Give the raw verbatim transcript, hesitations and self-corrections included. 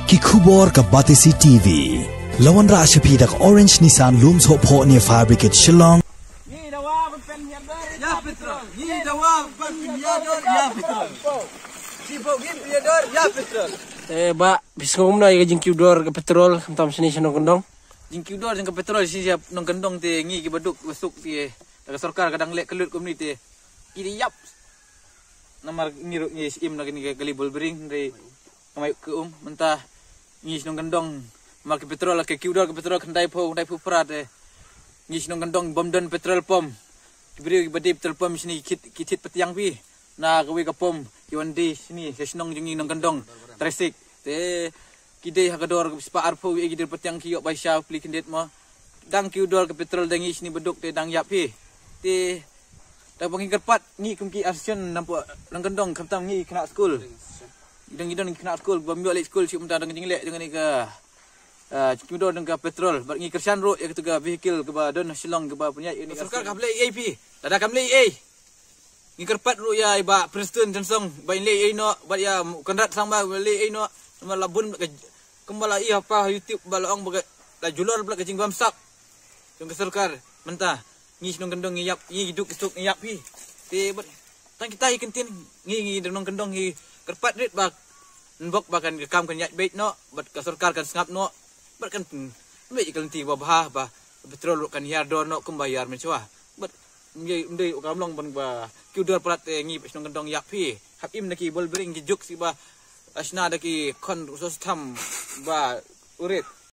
Ki khubor ka Batesi T V. La wanrah sha phi da ka Orange Nissan, Lumsohphoh near Fire Brigade, Shillong. Ngi dawa ban pynhiar dor ïa petrol. Ngi dawa ban pynhiar dor ïa petrol. Sibuk ngi pynhiar dor ïa petrol. Eh, ba, phi sngew kumno ïa ka jingkiew dor ka petrol, khamtam shane sha Nongkyndong? Jingkiew dor jong ka petrol shane sha Nongkyndong te ngi kiba duk ba suk te, da ka sorkar ka dang leh kyllut kumne te, ki dei ïap. Namar ngi ruh ngi shim na kane ka kali Bullbring, hynrei ka mai ka um, mynta ngi shnong Kyndong, namar ki petrol, ki kiew dor ki petrol khyndai phew, khyndai phew phra te ngi shnong Kyndong bym don petrol pump. Ki briew kiba die petrol pump shane ki thied, ki thied patiang phi. Na kawei ka pump ki wan die shane sha shnong jong ngi Nongkyndong, Trai Sik. Te ki die ha ka dor spah arphew, ïa ki die patiang ki ïoh bai sha pli khyndiat mo. Dang kiew dor ka petrol da ngi shane ba duk te dang ïap phi. Te da ba ngi kyrpad ngi kum ki association namar Nongkyndong, khamtam ngi khynnah skul. Dang ngi don khynnah skul bym ïoh leit skul, shu mynta dang ka jingleh jong kane ka, ah, kiew dor jong ka petrol. Bad ngi kyrshan ruh ïa katu ka vehicle kaba don ha Shillong kaba pynïaid ïa kane ka sorkar. Kam leh ei ei phi, lada kam leh ei ei. Ngi kyrpad ruh ïa i Bah Prestone Tynsong ba in leh ei ei noh, bad ïa Conrad Sangma ba leh ei ei noh. Namar la bun bad ka, kumba la ïa pa ha YouTube ba la ong ba ka, la julor bad ka jingbamsap jong ka sorkar. Mynta ngi shnong Kyndong ngi ïap, ngi duk suk ngi ïap phi. Te bad tang kita hi kyntien, ngi, ngi da Nongkyndong ngi kyrpad rit ba nbok ba kan ka kam kan ïaid beit noh, bad ka sorkar kan sngap noh, bad kan beit ka lynti ba bha, ba petrol ruh kan hiar dor noh kumba hiar mynshuwa. Bad ym dei, ym dei u kam long ban ba kiew dor palat te ngi shnong Kyndong ïap phi. Hap im da ki Bullbring ki juk shi ba shna da ki khon ruh sostham ba urit.